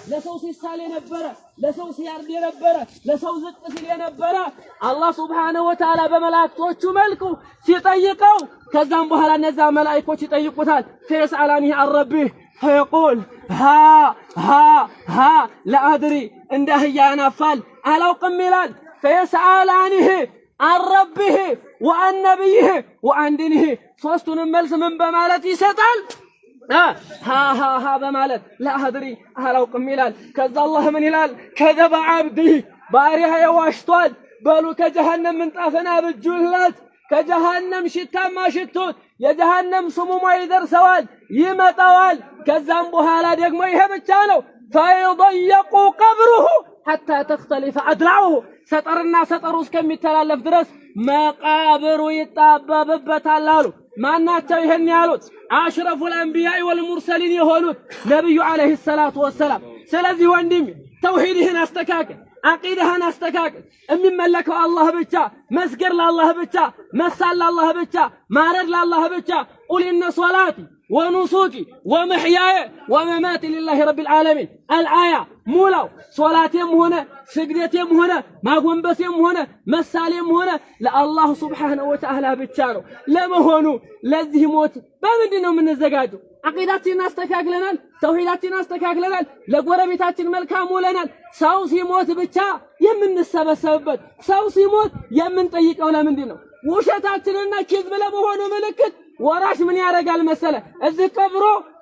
ለሰው ሲሳል የነበረ፣ ለሰው ሲያርድ የነበረ፣ ለሰው ዝቅ ሲል የነበረ አላህ سبحانه وتعالى በመላእክቶቹ መልኩ ሲጠይቀው፣ ከዛም በኋላ እነዛ መላእኮች ይጠይቁታል። فيسألانه عن ربه فيقول ها ها ها لا أدري እንደ አህያ ያናፋል አላውቅም ይላል። فيسألانه عن ربه وعن نبيه وعن دينه ሶስቱንም መልስ ምን በማለት ይሰጣል? ሃሃሃ በማለት لا أدري አላውቅም ይላል። ከዛ አላህ ምን ይላል? كذب عبدي ባሪያዬ ዋሽቷል። በሉ ከጀሃነም ምንጣፍን አብጁለት፣ ከጀሃነም ሽታማ ሽቱት፣ የጀሃነም ስሙማ ይደርሰዋል፣ ይመጣዋል። ከዛም በኋላ ደግሞ ይሄ ብቻ ነው። فيضيق قبره حتى تختلف أضلاعه ሰጠርና ሰጠሩ እስከሚተላለፍ ድረስ መቃብሩ ይጣበብበታል አሉ። ማናቸው ይሄን ያሉት? أشرف الأنبياء والمرسلين የሆኑት ነቢዩ عليه الصلاة والسلام። ስለዚህ ወንድሜ ተውሂድህን አስተካክል፣ አቂዳህን አስተካክል። የሚመለከው አላህ ብቻ፣ መስገድ ለአላህ ብቻ፣ መሳል ለአላህ ብቻ፣ ማረድ ለአላህ ብቻ። قل إن صلاتي ونسكي ومحياي ومماتي لله رب العالمين الآية ሙላው። ሶላቴም ሆነ ስግደቴም ሆነ ማጎንበሴም ሆነ መሳሌም ሆነ ለአላህ سبحانه وتعالى ብቻ ነው። ለመሆኑ ለዚህ ሞት በምንድን ነው የምንዘጋጀው? አቂዳችንን አስተካክለናል። ተውሂዳችንን አስተካክለናል። ለጎረቤታችን መልካም ውለናል። ሰው ሲሞት ብቻ የምንሰበሰብበት፣ ሰው ሲሞት የምንጠይቀው ለምንድን ነው? ውሸታችንና كذب ለመሆኑ ምልክት ወራሽ ምን ያደርጋል መሰለ?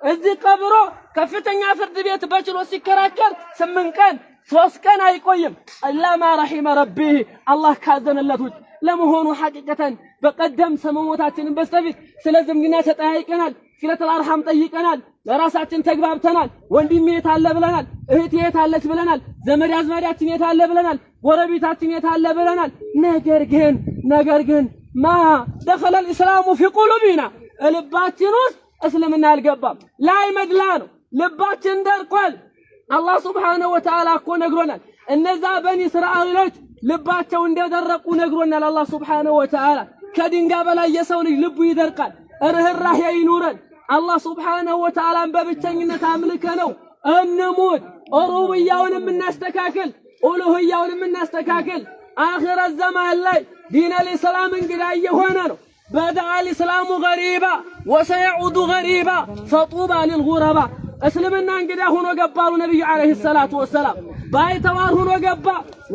እዚህ ቀብሮ ከፍተኛ ፍርድ ቤት በችሎት ሲከራከር 8 ቀን 3 ቀን አይቆይም። إلا ما رحم ربي አላህ ካዘነለት ውጭ። ለመሆኑ ሐቂቀተን በቀደም ከመሞታችንን በስተፊት ስለ ዝምድና ተጠያይቀናል። صلة الأرحام ጠይቀናል። ለራሳችን ተግባብተናል። ወንድሜ የት አለ ብለናል። እህቴ የት አለች ብለናል። ዘመድ አዝማዳችን የት አለ ብለናል። ጎረቤታችን የት አለ ብለናል። ነገር ግን ما دخل الإسلام في قلوبنا ልባችን ውስጥ እስልምና አልገባም። ላይ መድላ ነው። ልባችን ደርቋል። አላህ سبحانه وتعالى እኮ ነግሮናል። እነዛ በኒ እስራኤሎች ልባቸው እንደደረቁ ነግሮናል። አላህ سبحانه وتعالى ከድንጋይ በላይ የሰው ልጅ ልቡ ይደርቃል። ርህራሄ ይኑረን። አላህ سبحانه وتعالى ን በብቸኝነት አምልከ ነው እንሙት። ሩቡብያውን የምናስተካክል፣ ኡሉህያውን የምናስተካክል። አኺረት ዘማን ላይ دين الإسلام እንግዳ እየሆነ ነው። بدأ الإسلام غريبا وسيعود غريبا فطوبى للغرباء። እስልምና እንግዳ ሆኖ ገባ አሉ ነቢዩ عليه الصلاة والسلام። ባይተዋር ሆኖ ገባ፣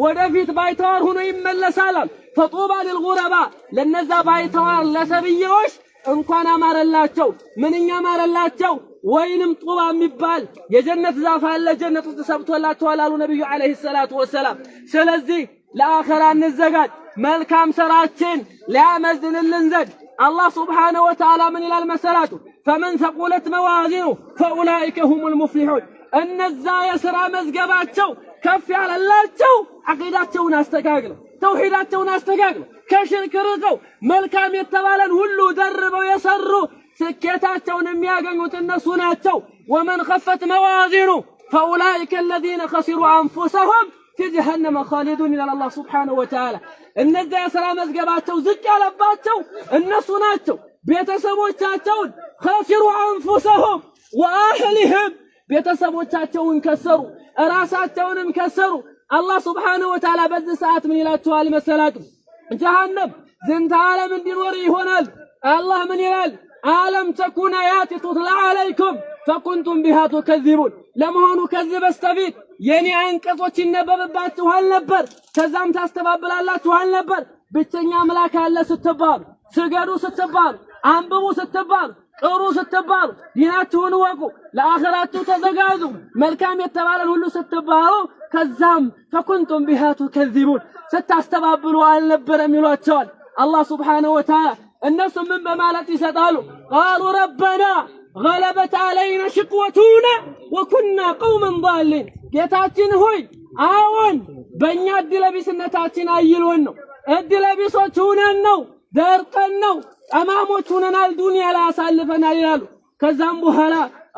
ወደፊት ባይተዋር ሆኖ ይመለሳል። فطوبى للغرباء ለነዛ ባይተዋር ለሰብዬዎች እንኳን አማረላቸው፣ ምንኛ አማረላቸው። ወይንም ጡባ የሚባል የጀነት ዛፍ አለ፣ ጀነት ውስጥ ተሰብቶላቸዋል አሉ ነቢዩ عليه الصلاة والسلام። ስለዚህ ለአኸራ እንዘጋጅ፣ መልካም ስራችን ሊያመዝንልን ዘንድ። አላህ سبحانه وتعالى ምን ይላል መሰላችሁ? فمن ثقلت موازينه فأولئك هم المفلحون። እነዛ የሥራ መዝገባቸው ከፍ ያለላቸው ዐቂዳቸውን አስተካክለው፣ ተውሂዳቸውን አስተካክለው፣ ከሽርክ ርቀው፣ መልካም የተባለን ሁሉ ደርበው የሰሩ ስኬታቸውን የሚያገኙት እነሱ ናቸው። ومن خفت موازينه فأولئك الذين خسروا أنفسهم في جهنم خالدون ይላል አላህ سبحانه وتعالى። እነዚያ የሥራ መዝገባቸው ዝቅ ያለባቸው እነሱ ናቸው። ቤተሰቦቻቸውን خسروا أنفسهم وأهليهم ቤተሰቦቻቸውን ከሰሩ፣ እራሳቸውንም ከሰሩ። አላህ سبحانه وتعالى በዚህ ሰዓት ምን ይላቸዋል መሰላችሁ? ጀሃነም ዝንተ ዓለም እንዲኖር ይሆናል። አላህ ምን ይላል? ألم تكن آياتي تتلى عليكم فكنتم بها تكذبون። ለመሆኑ ከዚህ በስተፊት የኔ አንቀጾች ይነበብባችኋል ነበር፣ ከዛም ታስተባብላላችኋል ነበር? ብቸኛ አምላክ አለ ስትባሉ፣ ስገዱ ስትባሉ፣ አንብቡ ስትባሉ፣ ቅሩ ስትባሉ፣ ዲናችሁን ወቁ፣ ለአኸራችሁ ተዘጋጁ፣ መልካም የተባለን ሁሉ ስትባሉ፣ ከዛም فكنتم بها تكذبون ስታስተባብሉ አልነበረም ይሏቸዋል። አላህ سبحانه وتعالى እነሱ ምን በማለት ይሰጣሉ? قالوا ربنا غلبت علينا شقوتنا وكنا قوما ضالين። ጌታችን ሆይ አዎን በእኛ እድለቢስነታችን አይሎን ነው፣ እድለቢሶች ሁነን ነው፣ ደርቀን ነው፣ ጠማሞች ሁነናል፣ ዱንያ ላይ አሳልፈናል ይላሉ። ከዛም በኋላ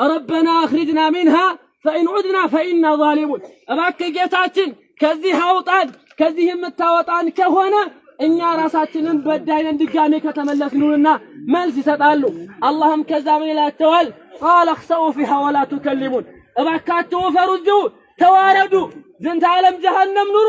ربنا أخرجنا منها فإن عدنا فإنا ظالمون። እባክህ ጌታችን ከዚህ አውጣን፣ ከዚህ የምታወጣን ከሆነ እኛ ራሳችንን በዳይነን ድጋሜ ከተመለስንና መልስ ይሰጣሉ። አላህም ከዛ ምን ይላቸዋል? قال اخسئوا فيها ولا تكلمون። እባካችሁ እፈሩ፣ እዚሁ ተዋረዱ፣ ዝንተ ዓለም ጀሃነም ኑሩ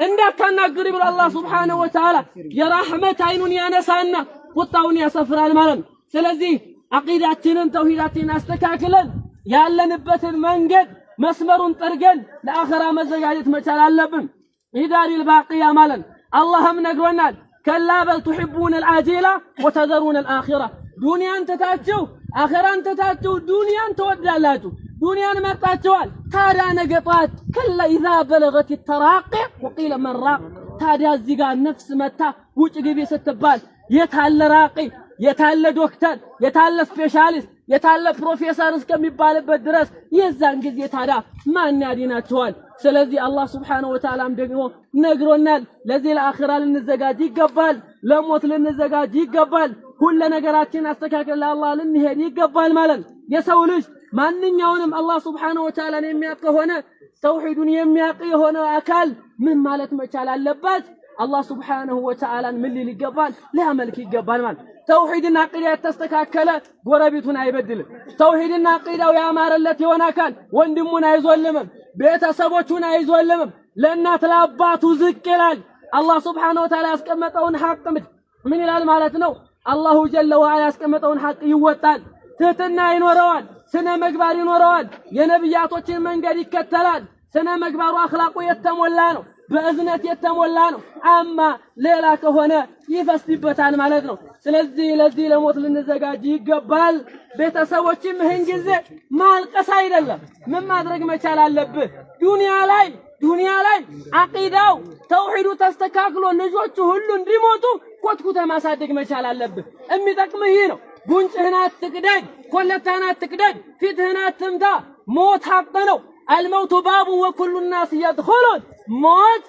እንዳታናግሩ ብሎ አላህ ሱብሓነሁ ወተዓላ የራህመት አይኑን ያነሳና ቁጣውን ያሰፍራል ማለት ነው። ስለዚህ አቂዳችንን ተውሂዳችንን አስተካክለን ያለንበትን መንገድ መስመሩን ጠርገን ለአኸራ መዘጋጀት መቻል አለብን። إدار الباقية ማለት አላህም ነግሮናል። كلا بل تحبون العاجلة وتذرون الآخرة ዱንያን ትታችሁ አኸራን ትታችሁ ዱንያን ትወዳላችሁ። ዱንያን መርጣችኋል። ታዲያ ነገ ጠዋት كلا إذا بلغت التراقي وقيل من راق። ታዲያ እዚህ ጋር ነፍስ መታ ውጭ ግቢ ስትባል የታለ ራቂ፣ የታለ ዶክተር፣ የታለ ስፔሻሊስት፣ የታለ ፕሮፌሰር እስከሚባልበት ድረስ የዛን ጊዜ ታዲያ ማን ያድናችኋል? ስለዚህ አላህ سبحانه وتعالى ም ደግሞ ነግሮናል። ለዚህ ለአኺራ ልንዘጋጅ ይገባል። ለሞት ልንዘጋጅ ይገባል። ሁለ ነገራችን አስተካክለን ለአላህ ልንሄድ ይገባል ማለት ነው። የሰው ልጅ ማንኛውንም አላህ سبحانه وتعالى ን የሚያውቅ ከሆነ ተውሂዱን የሚያውቅ የሆነ አካል ምን ማለት መቻል አለበት? አላህ سبحانه وتعالى ን ምን ሊል ይገባል? ሊያመልክ ይገባል ማለት ተውሂድና አቂዳ የተስተካከለ ጎረቤቱን አይበድልም። ተውሂድና አቂዳው ያማረለት የሆነ አካል ወንድሙን አይዞልምም፣ ቤተሰቦቹን አይዞልምም። ለእናት ለአባቱ ዝቅ ይላል። አላህ سبحانه وتعالى ያስቀመጠውን ሐቅ ምን ይላል ማለት ነው? الله جل وعلا ያስቀመጠውን ሐቅ ይወጣል። ትህትና ይኖረዋል። ስነ ምግባር ይኖረዋል። የነቢያቶችን መንገድ ይከተላል። ስነ ምግባሩ አኽላቁ የተሞላ ነው። በእዝነት የተሞላ ነው። አማ ሌላ ከሆነ ይፈስድበታል ማለት ነው። ስለዚህ ለዚህ ለሞት ልንዘጋጅ ይገባል። ቤተሰቦችም ይህን ጊዜ ማልቀስ አይደለም፣ ምን ማድረግ መቻል አለብህ? ዱንያ ላይ አቂዳው ተውሂዱ ተስተካክሎ ልጆቹ ሁሉ እንዲሞቱ ኮትኩተ ማሳደግ መቻል አለብህ። የሚጠቅምህ ይህ ነው። ጉንጭህን አትቅደድ፣ ኮለታህን አትቅደድ፣ ፊትህን አትምታ። ሞት ሐቅ ነው። الموت باب وكل الناس يدخلون። ሞት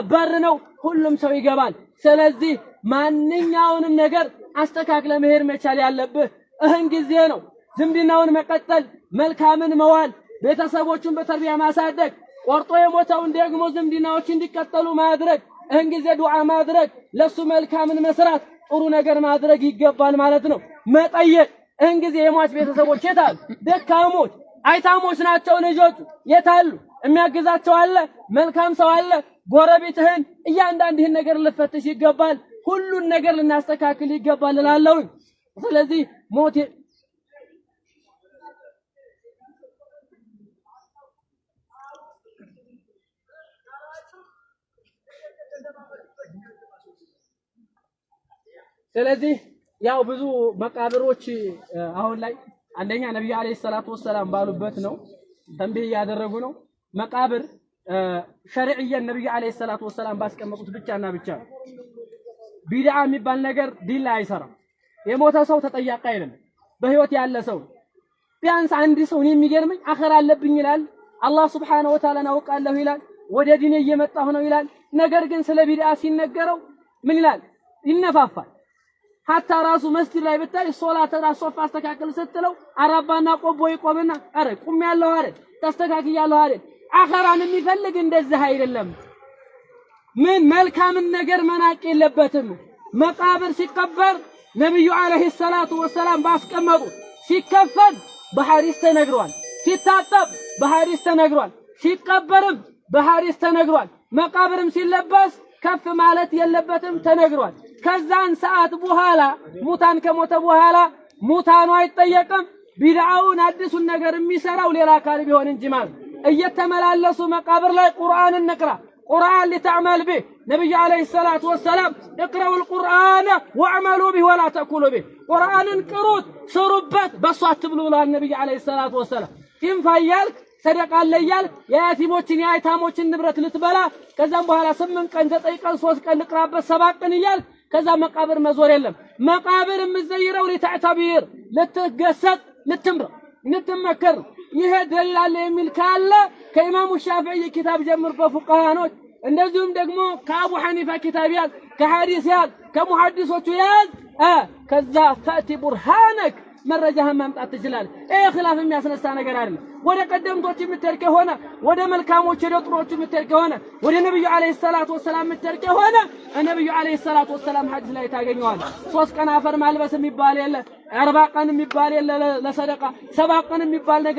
በር ነው፣ ሁሉም ሰው ይገባል። ስለዚህ ማንኛውንም ነገር አስተካክለ መሄድ መቻል ያለብህ እህን ጊዜ ነው። ዝምድናውን መቀጠል፣ መልካምን መዋል፣ ቤተሰቦቹን በተርቢያ ማሳደግ፣ ቆርጦ የሞተውን ደግሞ ዝምድናዎች እንዲቀጠሉ ማድረግ፣ እህን ጊዜ ዱዓ ማድረግ፣ ለሱ መልካምን መስራት፣ ጥሩ ነገር ማድረግ ይገባል ማለት ነው። መጠየቅ እህን ጊዜ የሟች ቤተሰቦች የታሉ? ደካሞች አይታሞች ናቸው ልጆቹ የታሉ? የሚያግዛቸው አለ? መልካም ሰው አለ? ጎረቤትህን እያንዳንድህን ነገር ልፈትሽ ይገባል። ሁሉን ነገር ልናስተካክል ይገባል እላለሁ። ስለዚህ ሞት ስለዚህ ያው ብዙ መቃብሮች አሁን ላይ አንደኛ ነብዩ አለይሂ ሰላቱ ወሰላም ባሉበት ነው ተንቢህ እያደረጉ ነው። መቃብር ሸርዕየን ነብዩ አለይሂ ሰላቱ ወሰላም ባስቀመጡት ብቻና ብቻ ነው። ቢድዓ የሚባል ነገር ዲን ላይ አይሰራም። የሞተ ሰው ተጠያቂ አይደለም። በህይወት ያለ ሰው ቢያንስ አንድ ሰው እኔ የሚገርመኝ አኸር አለብኝ ይላል። አላህ ሱብሓነሁ ወተዓላ አውቃለሁ ይላል። ወደ ዲኔ እየመጣሁ ነው ይላል። ነገር ግን ስለ ቢድዓ ሲነገረው ምን ይላል? ይነፋፋል። ሀታ ራሱ መስጂድ ላይ ብታይ ሶላት ራሱ ሶፍ አስተካክል ስትለው አራባና ቆቦ ይቆምና አረ ቁም ያለው አይደል ተስተካክያለሁ አይደል። አኸራን የሚፈልግ እንደዚህ አይደለም። ምን መልካምን ነገር መናቅ የለበትም። መቃብር ሲቀበር ነቢዩ عليه الصلاة والسلام ባስቀመጡ ሲከፈን በሐዲስ ተነግሯል። ሲታጠብ በሐዲስ ተነግሯል። ሲቀበርም በሐዲስ ተነግሯል። መቃብርም ሲለበስ ከፍ ማለት የለበትም ተነግሯል። ከዛን ሰዓት በኋላ ሙታን ከሞተ በኋላ ሙታኑ አይጠየቅም። ቢድዓውን አዲሱን ነገር የሚሰራው ሌላ አካል ቢሆን እንጂ ማለት እየተመላለሱ መቃብር ላይ ቁርአን እንቅራ ቁርአን لتعمل به ነቢዩ عليه الصلاة والسلام اقرءوا القرآن واعملوا به ولا تأكلوا به ቁርአንን ቅሩት ስሩበት፣ በእሱ አትብሉ ብለዋል ነቢዩ عليه الصلاة والسلام። ቲንፋ እያልክ ሰደቃ አለ እያልክ የያቲሞችን የአይታሞችን ንብረት ልትበላ ከዛም በኋላ 8 ቀን 9 ቀን 3 ቀን ልቅራበት 7 ቀን እያልክ ከዛ መቃብር መዞር የለም። መቃብር የምትዘይረው لتعتبر ልትገሰጽ፣ ልትምር፣ ልትመከር። ይሄ ደሊል አለ የሚል ካለ ከኢማሙ ሻፊዒ ኪታብ ጀምር በፉቃሃኖች እንደዚሁም ደግሞ ከአቡ ሐኒፋ ኪታብ ያዝ፣ ከሐዲስ ያዝ፣ ከሙሐዲሶቹ ያዝ። ከዛ فأت برهانك መረጃህን ማምጣት ትችላለህ። ይሄ ኺላፍ የሚያስነሳ ነገር አይደለም። ወደ ቀደምቶች የምትሄድ ከሆነ ወደ መልካሞች ወደ ጥሩዎች የምትሄድ ከሆነ ወደ ነብዩ عليه الصلاة والسلام የምትሄድ ከሆነ ነብዩ عليه الصلاة والسلام ሐዲስ ላይ ታገኘዋለህ። 3 ቀን አፈር ማልበስ የሚባል የለ፣ 40 ቀን የሚባል የለ፣ ለሰደቃ 7 ቀን የሚባል ነገር